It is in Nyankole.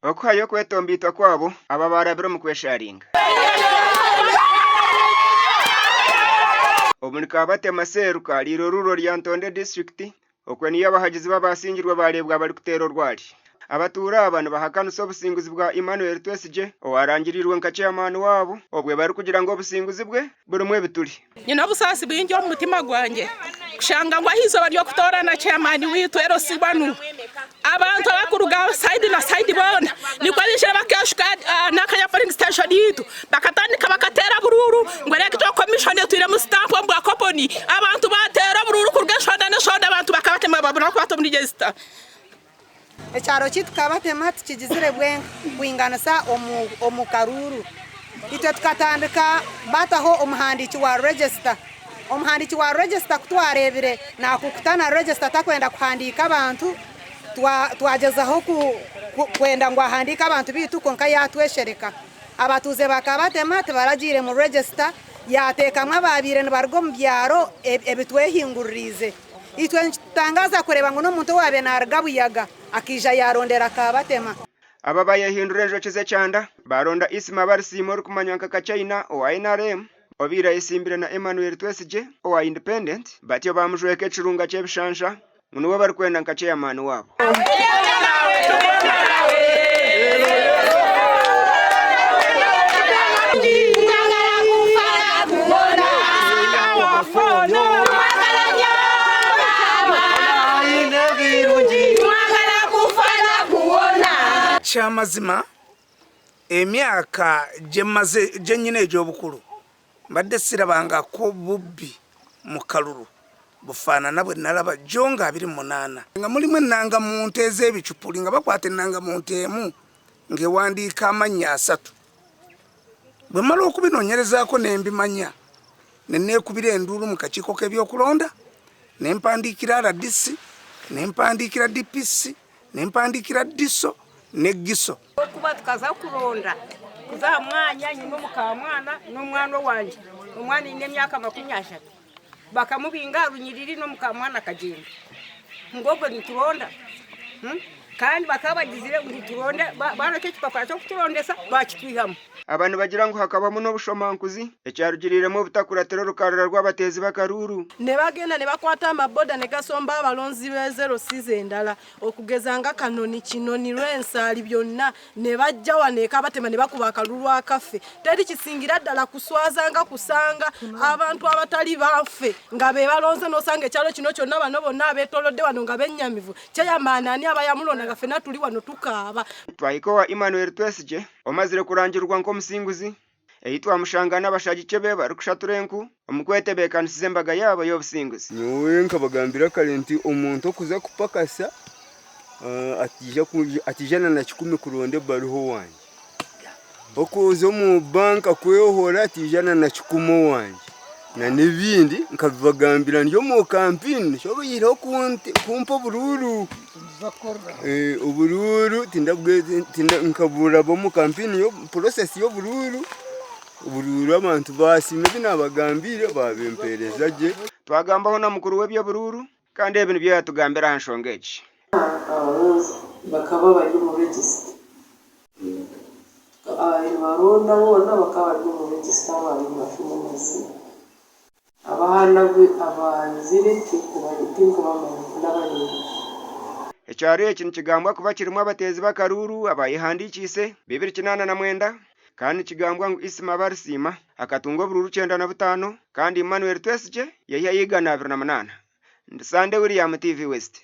Okuhayo okwetomboitwa kwabo aba baarabire omu kwesharinga. Obu ni Kabatema Seeru Kaariiro Rural Lyantonde Disiturikiti okwe niyo abahagizi b'abaasingirwe baareebwa barikuteera orwari. Abatuura aba nibahakanisa obusinguzi bwa Emmanuel Twesigye owarangiriirwe nka Chairman waabo obwe barikugira ngu obusinguzi bwe burimu ebituri. Nyine obusaasi bwingi omu mutima gwangye kushanga ngu aha izooba ry'okutoorana chairman waitu LC1 abantu abarikuruga sayidi na sayidi boona nikwo baijire bakeeshuka n'akanya polling station yaitu bakatandika bakateera oburuuru ngu electoral commission etwiremu sitampu omu bwa koponi abantu baateera oburuuru kuruga eshonda n'eshonda abantu bakabatema babura kukwata omu register. Ekyaro kyaitu Kabatema tikigizire bwenka kwinganisa omu karuuru. Itwe tukatandika bataho omuhandiiki wa register. Omuhandiiki wa register ku twareebire nakukuta na register takwenda kuhandiika abantu, twagyezaho kwenda ngu ahandiike abantu baitu kwonka yatweshereka. Abatuuze ba Kabatema tibaragiire mu register, yateekamu abaabaire nibaruga omu byaro ebitwehinguririize. Itwe nikitutangaaza kureeba ngu n'omuntu owaabaire naaruga Buyaga akaija yaarondera Kabatema. Aba bayehindura enjoki z'ekyanda, baaronda Isma Barisiima orikumanywa nka Kachaina owa nrm, obaire ayesimbire na Emmanuel Twesigye owa Independent batyo baamujweka ekirunga ky'ebishansha ngu niwe barikwenda nka ceyamaani waabo. Kyamazima emyaka gyemaze gyenyine egy'obukuru mbadde sirabangako bubbi mu kalulu bufaanana bwe nalaba jjo nga 28. Nga mulimu ennangamuntu ez'ebicupuli nga bakwata ennangamuntu emu ng'ewandiika amannya asatu. Bwe mmala okubinoonyerezaako ne mbimanya ne neekubira enduulu mu kakiiko k'ebyokulonda ne mpandiikira rdc, ne mpandiikira DPC, ne mpandiikira DISO ne GISO. Okuba tukaza kuronda kuza aha mwanya nyine omukamwana n'omwana owangye, omwana aine emyaka 30 bakamubinga aha runyiriri n'omukamwana akagyenda ngu obwo nituronda kandi bakaba bagizire ngu turonde bareka ekipapura ky'okuturondesa bakitwihamu. Aba nibagira ngu hakabamu n'obushomankuzi ekyarugiriiremu obutakuratira orukarara rw'abateezi b'akaruuru. Nebagenda nebakwata amaboda negasomba abalonzi be LCs endala okugeza nga Kanoni, Kinoni, Rwensaali byonna nebajja wano e Kabatema nebakuba akalulu akaffe. Teri kisingira ddala kuswaza nga kusanga abantu abatali baffe nga bebalonze nosanga ekyalo kino kyonna bano bonna abetolodde wano nga bennyamivu. Chairman ani aba yamulonda nga ffena tuli wano tukaaba. Twahika owa Emmanuel Twesigye omazire kurangirwa nk'omusinguzi, ei twamushanga n'abashagiki be barikushatura enku omu kwetebeekanisiza embaga yaabo y'obusinguzi. Nyowe nkabagambira kare nti omuntu okuza kupakasa ataija na kikumi kuronda ebaruha owangye. Okuza omu banka kwehoora ataija na kikumi owangye. N'ebindi nkabibagambira ndi omu kampeyini nikyo baihireho kumpa oburuuru. Oburuuru nkaburaba omu kampeyini purosesi y'oburuuru, oburuuru abantu baasiima ebi naabagambiire baabimpeereza gye. Twagambaho na mukuru w'eby'oburuuru kandi ebi nibyo yaatugambira aha nshonga egi. Abaronzi bakaba bari omu register. Ababaire nibaronda boona bakaba bari omu register ababaire nibafuna amaziina. Abaana abaizire tinkubamanya tindabareeba. Ekyaro eki nikigambwa kuba kirimu abateezi b'akaruuru abayehandiikiise 289 kandi nikigambwa ngu Isma Barisiima akatunga oburuuru 95 kandi Emmanuel Twesigye yaihayo 128. Ndi Sande William, TV West.